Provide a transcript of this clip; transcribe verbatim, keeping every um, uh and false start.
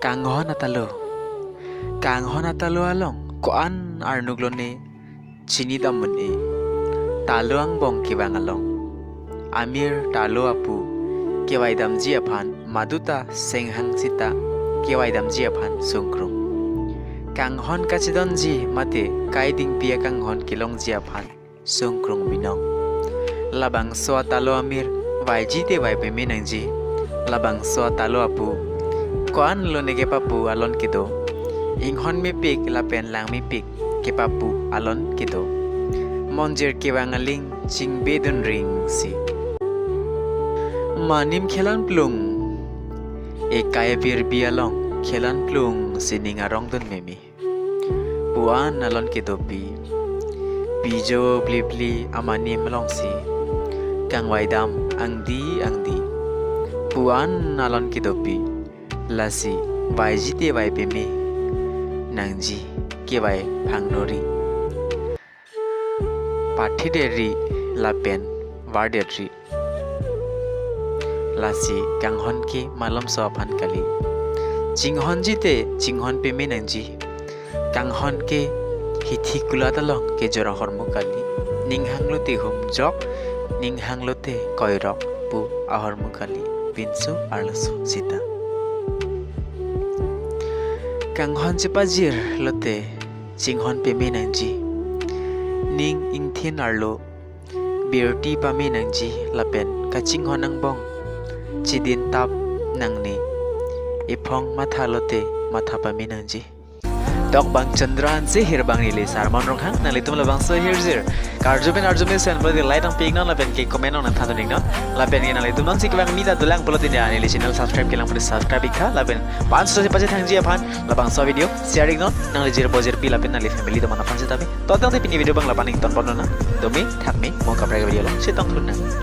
Kanghon atalo. Kanghon atalo along ko-an arnuk lone chinidam un-e. Talo angbong kevang along amir talo apu kevaidamji aphan maduta senghang sita kevaidamji aphan sungkrung. Kanghon kachedonji mate kaidingpi akanghon kelongji aphan sungkrung binong. Labangso atalo amir vaiji te vai peme nangji. Labangso atalo apu ko-an lone kepapu alon kedo. Inghon mepik lapen lang mepik kepapu alon kedo. Monjir kevang aling chingbedun ring si. Manim khelon plung. Ekai birbi along khelon plung si ning arongdun meme. Pu-an alon kedopi. Pijo blipli amanim alongsi kangvaidam angdi angdi. Pu-an alon kedopi. Lasi vaiji te vai peme nangji kevai phangnori. Pathi deri lapen var deri. Lasi kanghon ke malomso aphan kali. Chinghonji te chinghon peme nangji. Kanghon ke hithi kulat along kejor ahormu kali. Ning hanglote humjok, ning hanglote koirok pu ahormu kali. Pinso arloso sita. Kanghon chepajir lote chinghon peme nangji. Ning ingthin arlo birti pame nangji lapen kachinghon angbong chidin tap nangne. Ephong matha lote matha pame nangji. Tok bang Chandra Hanse, hir bang neli Sarmon Ronghang, nanglitum labangso hirjir karju pen arju mesen pulote like nangpi iknon lapen ke comment nangthandun iknon. Lapen ke nanglitum nonsi kevang mita dolang pulote neli channel subscribe kelang pulote subscribe iktha lapen panso si pachethangji aphan labangso video share iknon, nangli jirpo jirpi lapen nangli family atum aphan setame. To tangte pini video abang la-an ingtonpon nang. Dome thakme mo kaprek video along chetongthu nang.